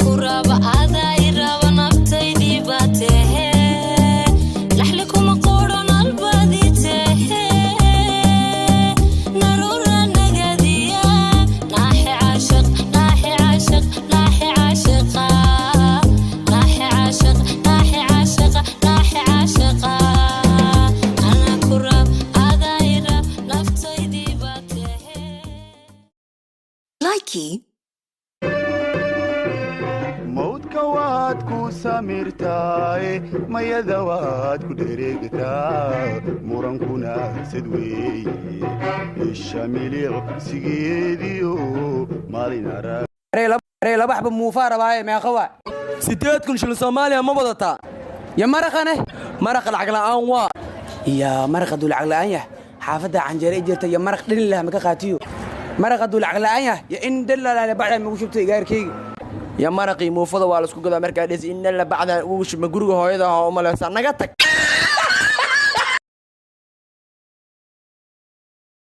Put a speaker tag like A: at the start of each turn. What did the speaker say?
A: Ku raba adaa i raba, naftaydii baa tehe, laxli kuma qoran albadi tehe, narura nagadiya, naaxi caashiq, naaxi caashiq, naaxi caashiqa, naaxi caashiq, naaxi caashiqa, naaxi caashiqa. Anaa ku rab, adaa i rab, naftaydii baa tehe.
B: Likey.
C: Mawdka waad ku samirtaaye, mayada waad ku dhereegtaa, murankuna sad weeye, isha miliqsigeediyo maalin arag.
D: Arey, laba xaba muufaa rabaaye, meeqa waa?
E: 8,000 shilin Soomaaliya ma wadataa?
D: Ya maraqane?
E: Maraqa lacag la'aan waa.
D: Ya maraqa duu lacag la'aan yah, xaafadda canjeere i jirta, iyo maraq dhini lah maka qaatiyo. Maraqa duu lacag la'aan yah, yo in dhalalaale bacdaa magu shubto igaarkayga.
E: Ya maraqii muufada waa laisku gadaa markaa dhis inna la bacdan ugu shubma guriga hooyada oo u malaysaa naga tag.